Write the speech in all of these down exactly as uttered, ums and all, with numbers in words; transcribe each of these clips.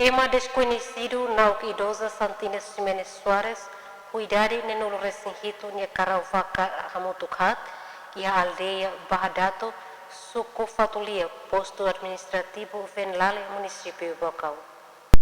Ema deskoñesidu na'ok idoza Santina Ximenes Soares, ho idade neenulu resin hitu nia karau vaka hamutuk haat, iha aldeia Baha Dato, suku Fatulia, postu administrativu Venlale, munisípiu Baucau.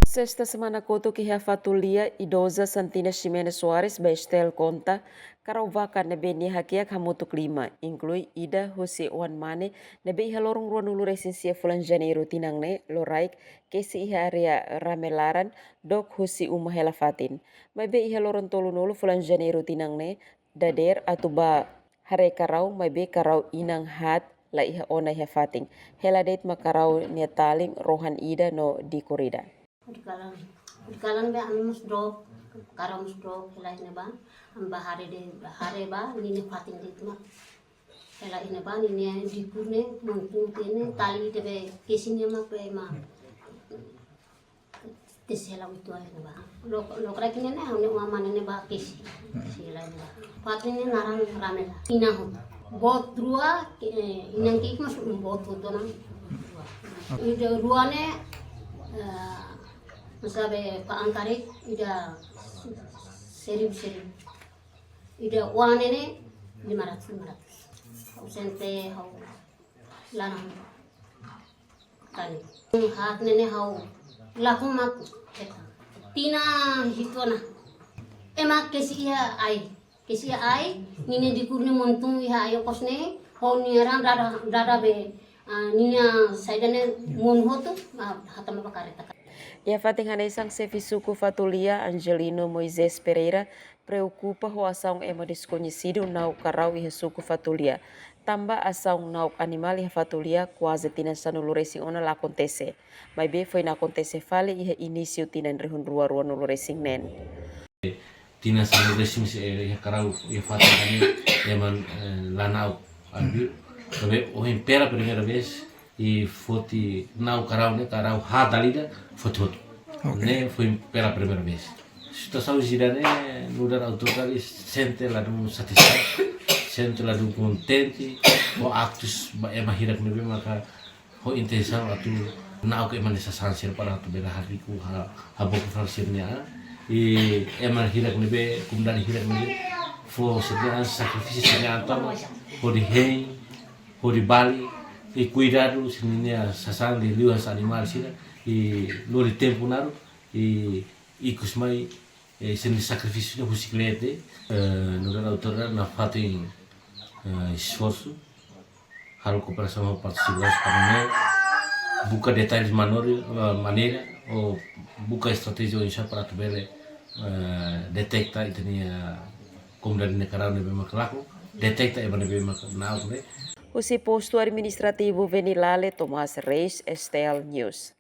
Sesta semana kotuk iha Fatulia, idoza Santina Ximenes Soares ba Estel konta, karau vaka ne'ebé nia hakiak hamutuk lima, inklui ida husi oan mane ne'ebé iha loron ruanulu resin sia fulan Janeiru tinan ne'e, loraik kesi iha área rame laran, dook husi uma hela fatin. Maibé iha loron tolunulu fulan Janeiru tinan ne'e, dadeer atu bá haree karau, maibé karau inan haat la iha ona iha fatin. Hela de'it mak karau nia talin, rohan ida no dikur ida. Hodi kalan, hodi kalan be ami mós dook, karau mós dook, hela iha ne'ebá, ami bá haree de'it, bá haree bá, ninia fatin de'it mak. Hela iha ne'ebá, ninia dikur ne'e, montun tiha ne'e, talin ida be kesi ne'e mak be ema tesi hela uitoan iha ne'ebá. Lok, lokraik ne'e ne'e, ha'u-nia oan mane ne'e bá kesi. Kesi hela iha ne'ebá. Fatin ne'e naran Ramela. Inan hotu. Boot rua, ke, eh, inan ki'ik mós boot hotu ona. Ida rua ne'e, eh, mós be fa'an karik, ida seribu, seribu. Ida oan ne'e ne'e lima ratus, lima ratus. Ha'u sente, ha'u lana. Tani. Haat ne'e ne'e ha'u lakon mak hetan. Tinan hitu ona. Ema kesi iha ai. Kesi iha ai, ninia dikur ne'e montun iha ai okos ne'e, ho nia raan dada, dada be, ah, ninia saida ne'e monu hotu, ah, hatama ba kareta. Iha fatin hanesan, xefe suku Fatulia, Angelino Moisés Pereira, preokupa ho asaun ema deskoñesidu na'ok karau iha suku Fatulia. Tanba asaun na'ok animál iha Fatulia kuaze tinan sanulu resin ona la akontese. Maibé foin akontese fali iha inísiu tinan rihun rua ruanulu resin neen. Tinan sanulu resin sia, eh, iha karau iha fatin ne'e, ema, eh, la na'ok arbiru. Maibé ohin pela primeira vez, i foti na'ok karau ne'e, karau haat dala ida, foti hotu. Ok. Ne'e foin pela primeira vez. Situasaun sira-ne'e, nu'udar autoridade sente ladún satisfeitu, sente ladún kontente, ho aktus ba ema hirak ne'ebé maka ho intensaun atu na'ok ema nia sasán sira para atu bele hadiku ha, habokur fali sira-nia an. I ema hirak ne'ebé, komunidade hirak ne'ebé fó sira-nia an, sakrifísiu sira-nia an tama, hodi hein, hodi bali, i kuidadu sira-nia sasán liuliu hanesan animál sira, i lori tempu naruk, i ikus mai, eh, sira-nia sakrifísiu ne'e husik kle'an de'it, eh, nu'udar autoridade nafatin, eh, esforsu, halo kooperasaun ho parte seguransa para ne'e buka detalles manori, eh, maneira, ou buka estratéjia oinsá para atu bele, eh, deteta ita-nia, eh, komunidade nia karau ne'ebé mak lakon, deteta ema ne'ebé mak na'ok ne'e. Husi postu administrativu Venlale, Tomás Reis, S T L News.